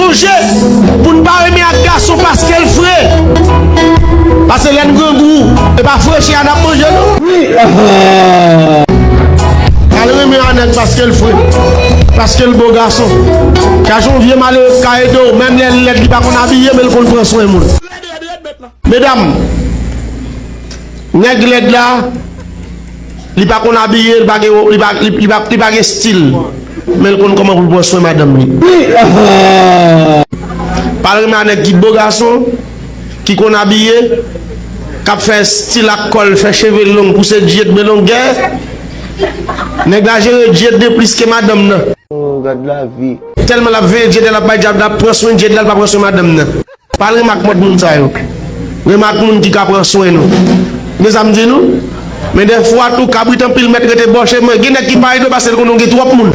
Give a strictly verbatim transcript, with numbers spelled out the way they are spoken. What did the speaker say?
Manje pou n pa renmen ak gason paske l fre. Paske lè n grangou, e pa freche a n ap manje non. Al renmen a nèg paske l fre, paske l bo gason. Chache yon vye malere k ka ede w, menm lè l lèd, li pa konn abiye, men l konn pran swen moun. Medam, nèg lèd la, li pa konn abiye, li pa gen, li pa, li, li pa, li pa gen stil, men l konn kòman pou l pran swen madanm li. Pa al renmen a nèg ki bo gason, ki konn abiye, k ap fè stil ak kò l, fè cheve l long, pouse djed byen longè. Nèg la jere djed li plis ke madanm nan. Oh, gad lavi. Tèlman l ap veye djed la, l ap bay djab la, l ap pran swen djed la, l pa pran swen madanm nan. Pa al renmen ak mòd moun sa yo. Renmen ak moun ki ka pran swen nou. Men sa m di nou. Men dèfwa tou, kabrit anpil mèt rete bò chemen. Gen nèg ki pa ede w paske l konnen w gen twòp moun.